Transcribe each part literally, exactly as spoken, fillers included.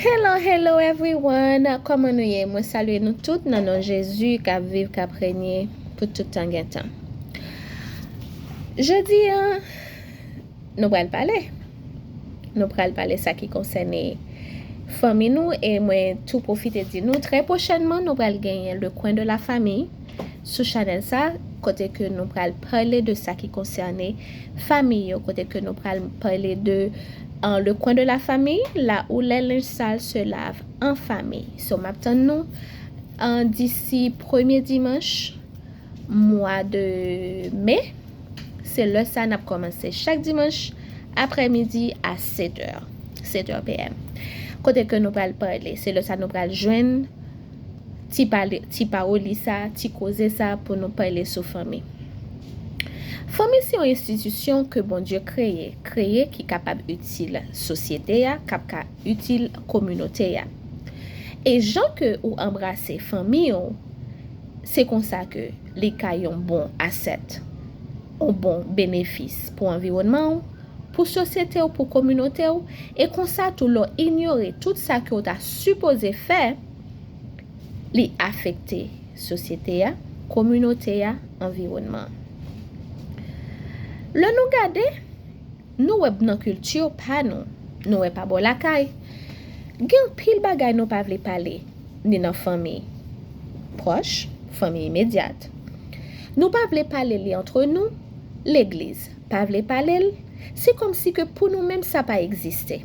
Hello, hello everyone! Kòman nou ye? Mwen salye nou tout nan non Jezi k ap viv, k ap renye pou tout tan gen tan. Jodi a, nou pral pale. Nou pral pale sa ki konsène fanmi nou e mwen tou pwofite di nou, trè pwochènman, nou pral genyen Le Coin de la Famille sou chanèl sa, kote ke nou pral pale de sa ki konsène fanmi yo, kote ke nou pral pale de, euh, Le Coin de la Famille, la où les linges sales se lavent en famille. So, m ap tann nou, euh, disi premye dimanch mwa de me. Se lè sa n ap kòmanse chak dimanch aprèmidi a sèt è, sèt è P M. Kote ke nou pral pale, se lè sa nou pral jwenn ti pale, ti pawoli sa, ti koze sa pou nou pale sou fanmi. Fanmi se yon enstitisyon ke Bondye kreye, kreye ki kapab itil sosyete a, k ap ka itil kominote a. E jan ke ou anbrase fanmi w, se konsa ke li ka yon bon asèt, yon bon benefis pou anviwònman w, pou sosyete w, pou kominote w, e konsa tou lè w inyore tout sa ke w ta sipoze fè, li afekte sosyete a, kominote a, anviwònman an. Lè nou gade, nou wè nan kilti pa nou, nou wè pa bò lakay, gen anpil bagay nou pa vle pale, ni nan fanmi pwòch, fanmi imedyat. Nou pa vle pale li antre nou, legliz pa vle pale l, se kòmsi ke pou nou menm sa pa egziste.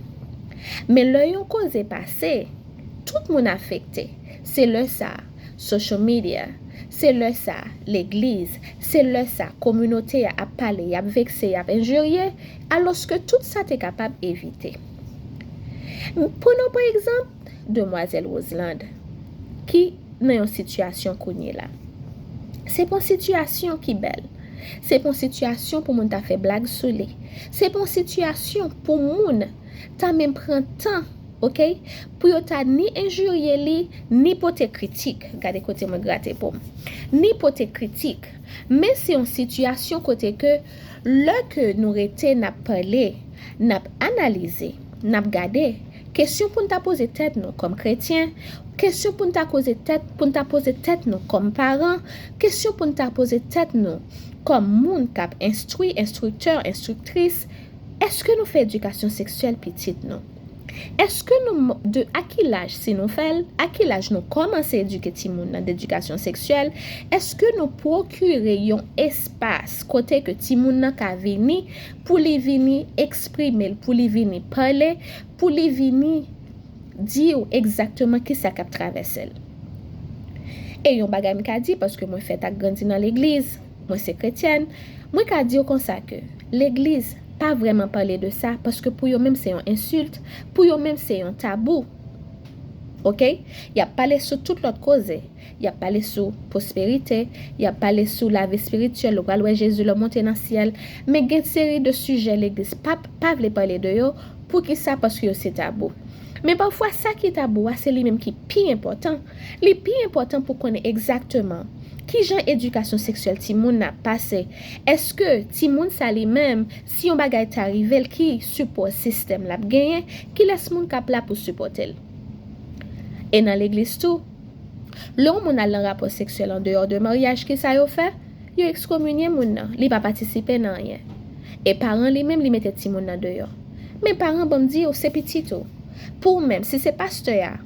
Men lè yon koze pase, tout moun afekte. Se lè sa, social media, se lè sa, legliz, se lè sa, kominote a ap pale, y ap vekse, y ap enjirye, alòske tout sa te kapab evite. Pou nou pran egzanp, demwazèl Roselande, ki nan yon sitiyasyon kounye la. Se pa yon sitiyasyon ki bèl. Se pa yon sitiyasyon pou moun ta fè blag sou li. Se pa yon sitiyasyon pou moun ta menm pran tan, oke, pou yo ta ni enjirye li, ni pote kritik. Gade kote mwen grate po m. Ni pote kritik. Men se yon sitiyasyon kote ke lè ke nou rete n ap pale, n ap analize, n ap gade, kesyon pou n ta poze tèt nou kòm kretyen, kesyon pou n ta koze tèt, pou n ta poze tèt nou kòm paran, kesyon pou n ta poze tèt nou kòm moun k ap enstwi, enstriktè, enstriktris, èske nou fè edikasyon seksyèl pitit nou? Èske nou, de, a ki laj si nou fè l, a ki laj nou kòmanse edike timoun nan de edikasyon seksyèl? Èske nou pwokire yon espas kote ke timoun nan ka vini, pou li vini eksprime l, pou li vini pale, pou li vini di w egzakteman kisa k ap travèse l? E yon bagay m ka di, paske mwen fèt ak grandi nan legliz, mwen se kretyèn, mwen ka di w konsa ke legliz pa vrèman pale de sa, paske pou yo menm se yon ensilt, pou yo menm se yon tabou. Oke? Y ap pale sou tout lòt koze. Y ap pale sou pwosperite, y ap pale sou lavi espirityèl, ou pral wè Jezi lè w monte nan syèl. Men gen seri de sijè legliz pa, pa vle pale de yo. Poukisa? Paske yo se tabou. Men pafwa, sa ki tabou a, se li menm ki pi enpòtan. Li pi enpòtan pou konnen egzakteman kijan edikasyon seksyèl timoun nan ap pase. Èske timoun sa li menm, si yon bagay ta rive l, ki sipò sistèm l ap genyen, kilès moun k ap la pou sipòte l? E nan legliz tou, lè yon moun al nan rapò seksyèl andeyò de maryaj, kisa yo fè? Yo ekskominye moun nan, li pa patisipe nan anyen. E paran li menm, li mete timoun nan deyò. Men paran, ban m di w, se pitit ou. Pou w menm, si se pastè a,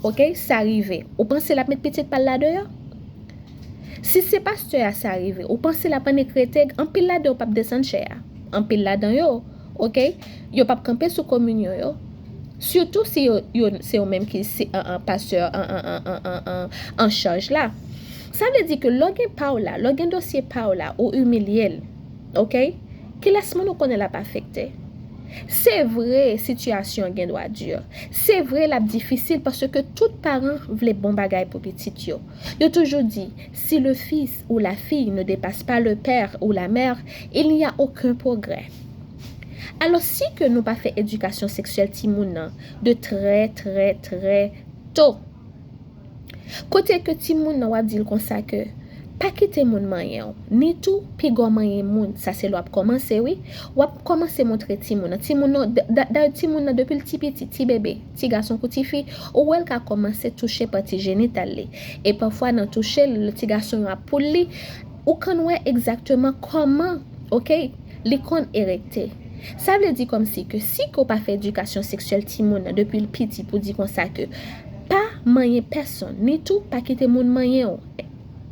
oke, sa rive, ou panse l ap met pitit pa l la deyò? Si se pastè a sa rive, ou panse l ap annik rete, anpil ladan yo p ap desann chè a. Anpil ladan yo, oke, yo p ap kanpe sou kominyon yo. Sitou si yo, yo, se yo menm ki se, an, an, pastè an, an, an, an, an, an, an chaj la. Sa vle di ke lè w gen pa w la, lè w gen dosye pa w la, ou imilye l, oke? Kilès moun ou konnen l ap afekte? Se vre, sitiyasyon an gen dwa di. Se vre, l ap difisil paske tout paran vle bon bagay pou pitit yo. Yo toujou di, si le fils ou la fille ne dépasse pas le père ou la mère, il n'y a aucun progrès. Alò, si ke nou pa fè edikasyon seksyèl timoun nan de trè, trè, trè to, kote ke timoun nan w ap di l konsa ke Pa kite moun manyen w, ni tou piga w manyen moun. Sa se lè w ap kòmanse, wi. W ap kòmanse montre timoun nan. Timoun nan, d- d- dayè timoun nan depi l ti piti, ti bebe, ti gason kou ti fi, ou wè l ka kòmanse touche pati jenital li. E pafwa nan touche l, ti gason yo ap poul li, ou konn wè egzakteman kòman, oke, li konn erekte. Sa vle di kòmsi ke si ke w pa fè edikasyon seksyèl timoun nan depi l piti pou di konsa ke pa manyen pèsonn, ni tou pa kite moun manyen w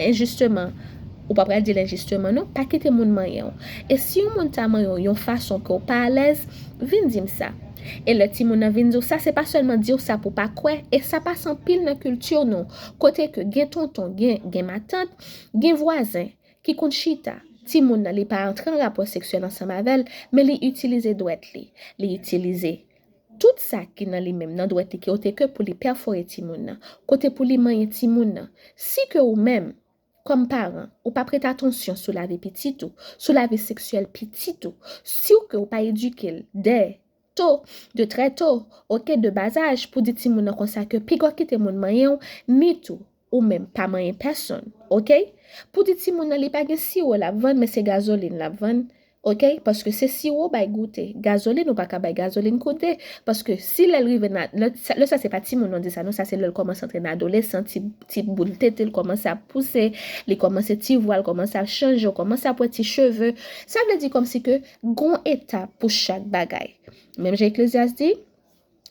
enjisteman, ou pa pral di l enjisteman non, pa kite moun manyen w. E si yon moun ta manyen w yon fason ke w pa alèz, vin di m sa. E lè timoun nan vin di w sa, se pa sèlman di w sa pou pa kwè, e sa pase anpil nan kilti nou, kote ke gen tonton, gen, gen matant, gen vwazen ki konn chita. Timoun nan, li pa antre an rapò seksyèl ansanm avè l, men li itilize dwèt li. Li itilize tout sa ki nan li menm, nan dwèt li, ki ote ke pou li pèfore timoun nan, kote pou li manyen timoun nan. Si ke ou menm, kòm paran, ou pa prete atansyon sou lavi pitit ou, sou lavi seksyèl pitit ou, si w ke ou pa edike l dè to, de trè to, oke, de bazaj, pou di timoun nan konsa ke piga w kite moun manyen w, ni tou, ou menm pa manyen pèsonn, oke? Pou di timoun nan li pa gen siwo l ap vann, men se gazolin l ap vann, oke? Paske se siwo bay goute. Gazolin, ou pa ka bay gazolin goute. Paske si lè l rive nan, lè sa, lè sa se pa timoun nan di sa, non, sa se lè l kòmanse antre nan adolesan, ti, ti boul tete l kòmanse ap pouse, li kòmanse ti vwa l kòmanse ap chanje, ou kòmanse ap wè ti cheve. Sa vle di kòmsi ke gon etap pou chak bagay. Menm jan Eklezyas di,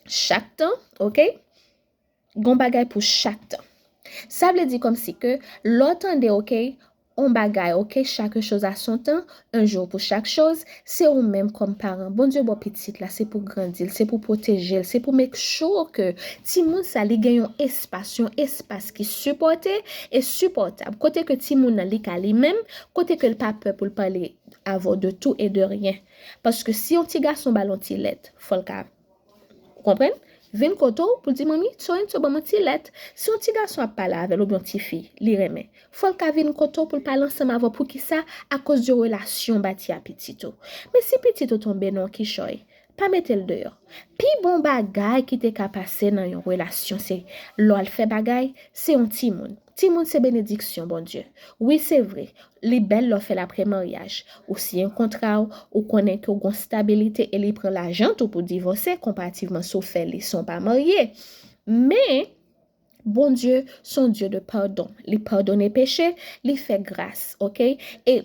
chak tan, oke? Gon bagay pou chak tan. Sa vle di kòmsi ke lè w tande, oke, on bagay, oke, chaque chose a son temps, un jour pour chaque chose, se ou menm kòm paran. Bondye ba w pitit la, se pou grandi l, se pou pwoteje l, se pou make sure ke timoun sa, li gen yon espas, yon espas ki sipòte e sipòtab. Kote ke timoun nan, li ka li menm, kote ke l pa pè pou l pale avè w de tout et de rien. Paske si yon ti gason ba l yon ti lèt, fò l ka Ou konprann? Vin kote w pou l di, "Manmi, Sorenso ban m yon ti lèt." Si yon ti gason ap pale avè l oubyen yon ti fi, li renmen. Fò l ka vin kote w pou l pale ansanm avè w. Poukisa? Akoz de relasyon w bati a pitit ou. Men si pitit ou tonbe nan yon kichòy, pa mete l deyò. Pi bon bagay ki te ka pase nan yon relasyon, se lè w al fè bagay, se yon timoun. Timoun se benediksyon Bondye. Wi, se vre, li bèl lè w fè l apre maryaj. Ou siyen kontra w, ou konnen ke w gon stabilite e li pran lajan tou pou divòse, konparativman si w fè li san w pa marye. Men, Bondye se yon Dye de padon. Li padone peche, li fè gras, oke? E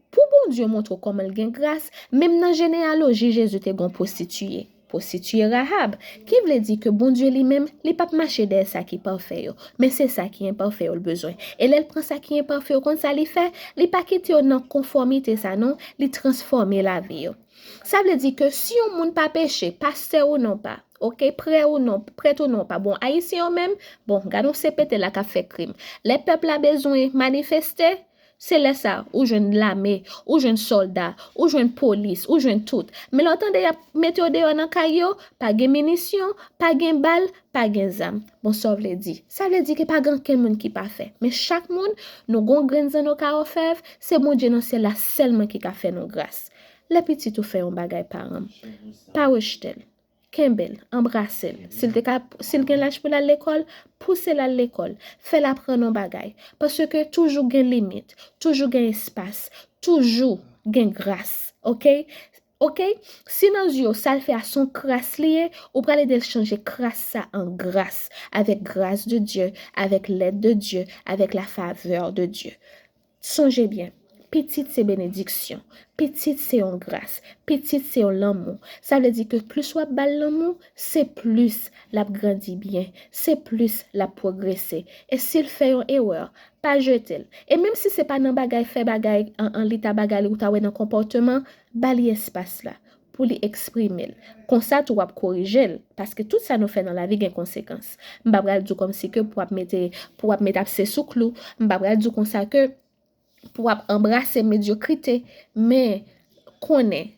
pou Bondye montre w kòman l gen gras, menm nan jeneyaloji Jezi te gon pwostitiye. Pwostitiye Rahab, ki vle di ke Bondye li menm, li p ap mache dèyè sa ki pafè yo, men se sa ki enpafè yo l bezwen. E lè l pran sa ki enpafè yo, konn sa li fè? Li pa kite yo nan konfòmite sa non, li transfòme lavi yo. Sa vle di ke si yon moun pa peche, pastè ou non pa, oke, prè ou non, prèt ou non pa, bon, ayisyen yo menm, bon, gade yon C P T la k ap fè krim. Lè pèp la bezwen manifeste, se lè sa ou jwenn lame, ou jwenn sòlda, ou jwenn polis, ou jwenn tout. Men lè w tande y ap mete yo deyò nan kay yo, pa gen minisyon, pa gen bal, pa gen zam. Bon, sa w vle di? Sa vle di ke pa gen okenn moun ki pafè. Men chak moun, nou gon grenn zanno ka òfèv, se Bondye nan syèl la sèlman ki ka fè nou gras. Lè pitit ou fè yon bagay, paran m, pa rejte l. Kenbe l, anbrase l. Si l te ka, si l gen laj pou l al lekòl, pouse l al lekòl. Fè l aprann yon bagay. Paske toujou gen limit, toujou gen espas, toujou gen gras, oke? Oke? Si nan zye w, sa l fè a se yon kras li ye, ou pral ede l chanje kras sa an gras, avec grâce de Dieu, avec l'aide de Dieu, avec la faveur de Dieu. Sonje byen, pitit se benediksyon, pitit se yon gras, pitit se yon lanmou. Sa vle di ke plis w ap ba l lanmou, se plis l ap grandi byen, se plis l ap pwogrese. E si l fè yon erè, pa jete l. E menm si se pa nan bagay, fè bagay an, an leta bagay ou ta wè nan konpòteman, ba li espas la pou li eksprime l. Konsa tou w ap korije l, paske tout sa nou fè nan lavi gen konsekans. M pa pral di w kòmsi ke pou w ap mete, pou w ap mete apse sou klou, m pa pral di w konsa ke pou w ap anbrase medyokrite, men konnen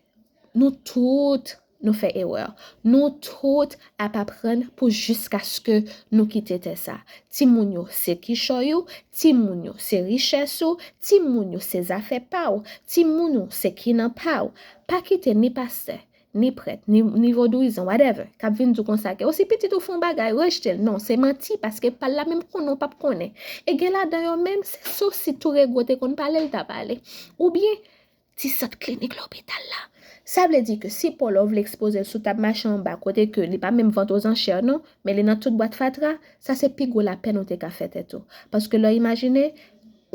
nou tout nou fè erè. Nou tout ap aprann pou jiskaske nou kite tè sa. Timoun yo se kichòy ou, timoun yo se richès ou, timoun yo se zafè pa w, timoun ou se kinan pa w. Pa kite ni pastè, ni prèt, ni, ni vodouyizan, whatever, k ap vin di w konsa ke, o, si pitit ou fè yon bagay, rejte l. Non, se manti, paske pa l la menm konnen w p ap konnen. E gen ladan yo menm, se, se osi tou rego te konn pale l ta pale. Oubyen, ti sant klinik lopital la. Sa vle di ke si Polo vle ekspoze l sou tab mache anba, kote ke li pa menm vant oz anchè non, men li nan tout bwat fatra, sa se pi gwo lapèn ou te ka fè tèt ou. Paske lè w imajine,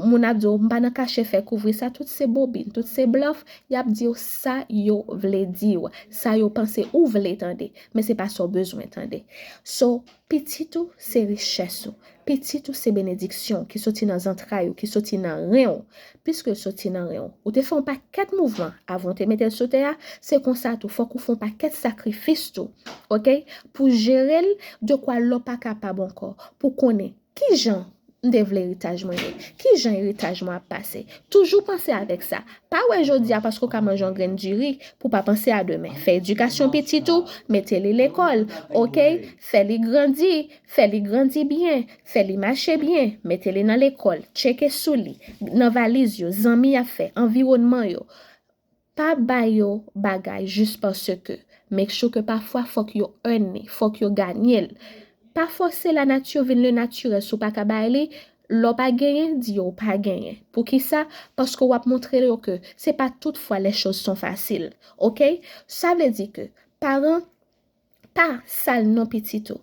moun ap di w, "M pa nan kache fè kouvri sa," tout se bobin, tout se blòf, y ap di w sa yo vle di w, sa yo panse ou vle tande, men se pa sa w bezwen tande. So, pitit ou se richès ou. Pitit ou se benediksyon ki soti nan zantray ou, ki soti nan ren ou. Piske l soti nan ren ou, ou te fè yon pakèt mouvman avan w te mete l sou tè a, se konsa tou, fòk ou fè yon pakèt sakrifis tou, oke? Pou jere l, dekwa lè w pa kapab ankò, pou konnen kijan m te vle eritaj mwen ye, kijan eritaj mwen ap pase. Toujou panse avèk sa. Pa wè jodi a paske w ka manje yon grenn diri pou w pa panse a demen. Fè edikasyon pitit ou, mete li lekòl, oke? Fè li grandi, fè li grandi byen, fè li mache byen, mete li nan lekòl, tcheke sou li, nan valiz yo, zanmi y ap fè, anviwònman yo. Pa ba yo bagay jis paske. Make sure ke pafwa fòk yo earn li, fòk yo ganye l. Pa fòse lanati vin le natirèl si w pa ka bay li. Lè w pa genyen, di yo w pa genyen. Poukisa? Paske w ap montre yo ke se pa tout fwa les choses sont faciles. Oke? Sa vle di ke paran, pa sal non pitit ou.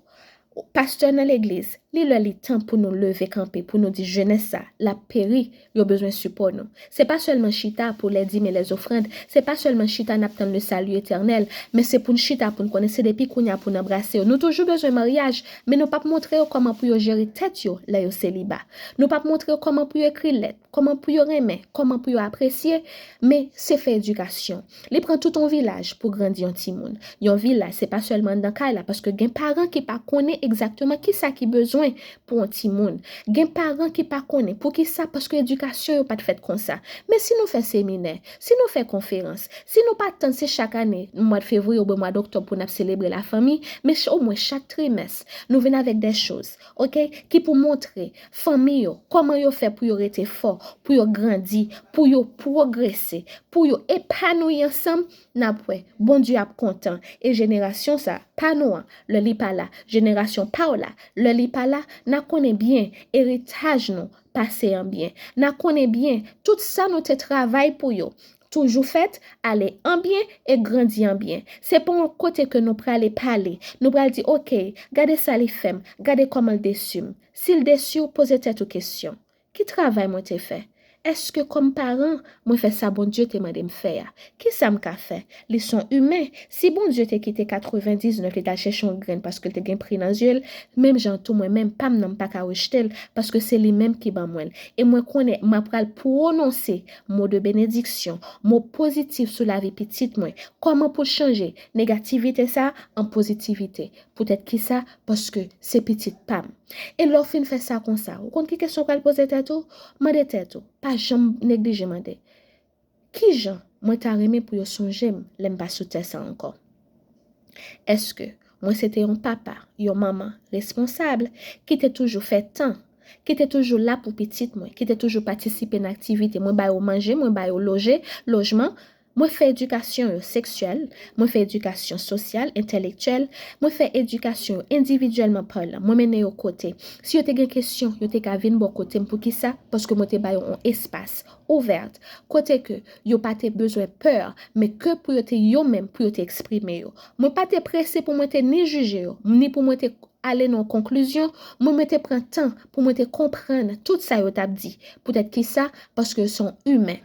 Pastè nan legliz, li lè li tan pou nou leve kanpe, pou nou di jenès sa, l ap peri, yo bezwen sipò nou. Se pa sèlman chita pou les dîmes et les offrandes, se pa sèlman chita n ap tann le salut éternel, men se pou n chita pou n konnen se depi kounye a pou n anbrase yo. Nou toujou bezwen maryaj, men nou p ap montre yo kòman pou yo jere tèt yo lè yo seliba. Nou p ap montre yo kòman pou yo ekri lèt, kòman pou yo renmen, kòman pou yo apresye, men se fè edikasyon. Li pran tout yon vilaj pou grandi yon timoun. Yon vilaj, se pa sèlman anndan kay la, paske gen paran ki pa konnen egzakteman kisa ki bezwen pou yon timoun. Gen paran ki pa konnen. Poukisa? Paske edikasyon yo pa t fèt konsa. Men si nou fè seminè, si nou fè konferans, si nou pa tann se chak ane, mwa d fevriye oubyen mwa d oktòb pou n ap selebre lafanmi, men ch-, omwen chak trimès, nou vin avèk des choses, oke, ki pou montre fanmi yo kòman yo fè pou yo rete fò, pou yo grandi, pou yo pwogrese, pou yo epanouyi ansanm, n ap wè Bondye ap kontan. E jenerasyon sa, pa nou an, lè li pa la, jenerasyon pa w la, lè li pa la, n a konnen byen eritaj nou pase an byen. N a konnen byen tout sa nou te travay pou yo toujou fèt, ale an byen e grandi an byen. Se pa yon kote ke nou prale pale, nou pral di, "Oke, gade sa li fè m, gade kòman l desi m." Si l desi w, poze tèt ou kesyon, "Ki travay mwen te fè? Èske kòm paran, mwen fè sa Bondye te mande m fè a? Kisa m ka fè?" Li se yon imen. Si Bondye te kite katrevendiznèf, li t al chèche yon grenn paske l te gen pri nan zye l, menm jan tou mwen menm, pa m nan m pa ka rejte l, paske se li menm ki ban mwen l. E mwen konnen m ap pral pwononse mo de benediksyon, mo pozitif sou lavi pitit mwen. Kòman pou l chanje negativite sa an pozitivite? Poutèt kisa? Paske se pitit pa m. E lè w fin fè sa konsa, ou konn ki kesyon w pral poze tèt ou? Mande tèt ou, pa janm neglije mande, "Kijan mwen ta renmen pou yo sonje m lè m pa sou tè sa ankò?" Èske mwen se te yon papa, yon manman responsab ki te toujou fè tan, ki te toujou la pou pitit mwen, ki te toujou patisipe nan aktivite, mwen ba yo manje, mwen ba yo loje, lojman, mwen fè edikasyon yo seksyèl, mwen fè edikasyon sosyal, entèlektyèl, mwen fè edikasyon yo endividyèlman palan, mwen mennen yo kote. Si yo te gen kesyon, yo te ka vin bò kote m. Poukisa? Paske mwen te ba yo yon espas ouvèt, kote ke yo pa te bezwen pè, men ke pou yo te yo menm, pou yo te eksprime yo. Mwen pa te prese pou mwen te ni jije yo, ni pou mwen te ale nan yon konklizyon, mwen, mwen te pran tan pou mwen te konprann tout sa yo t ap di. Poutèt kisa? Paske yo se yon imen.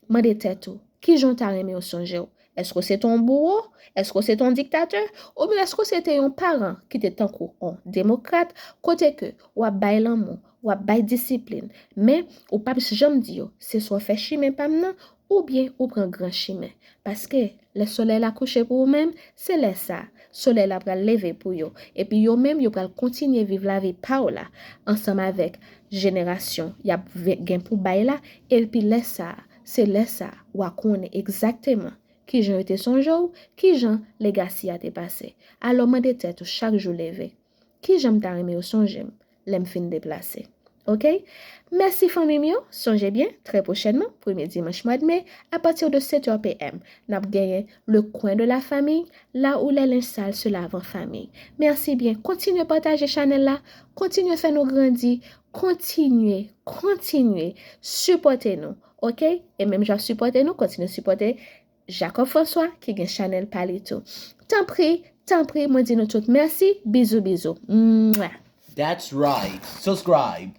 Mande tèt ou, kijan w ta renmen yo sonje w? Èske w se te yon bouwo? Èske w se te yon diktatè? Oubyen èske w se te yon paran ki te tankou yon demokrat, kote ke w ap bay lanmou, w ap bay disiplin, men ou p ap janm di yo, "Se swa w fè chimen pa m nan, oubyen ou pran gran chimen"? Paske lè solèy la kouche pou ou menm, se lè sa a, solèy la pral leve pou yo. Epi yo menm, yo pral kontinye viv lavi pa w la, ansanm avèk jenerasyon y ap ve-, gen pou bay la, epi lè sa a, se lè sa a, w a konnen egzakteman kijan yo te sonje w, kijan legasi a te pase. Alò, mande tèt ou chak jou leve, "Kijan m ta renmen yo sonje m lè m fin deplase?" Ok? Mèsi fanmi m yo, sonje byen, trè pwochènman, premye dimanch mwa de me, apati de sèt è p m, n ap genyen Le Coin de la Famille, là où les linges sales se lavent en famille. Mèsi byen, kontinye pataje chanèl la, kontinye fè nou grandi, kontinye, kontinye sipòte nou, ok? E menm jan ap sipòte nou, kontinye sipòte Jacob François ki gen chanèl pa li tou. Tanpri, tanpri, mwen di nou tout mèsi, bizou, bizou. Mwah! That's right. Subscribe.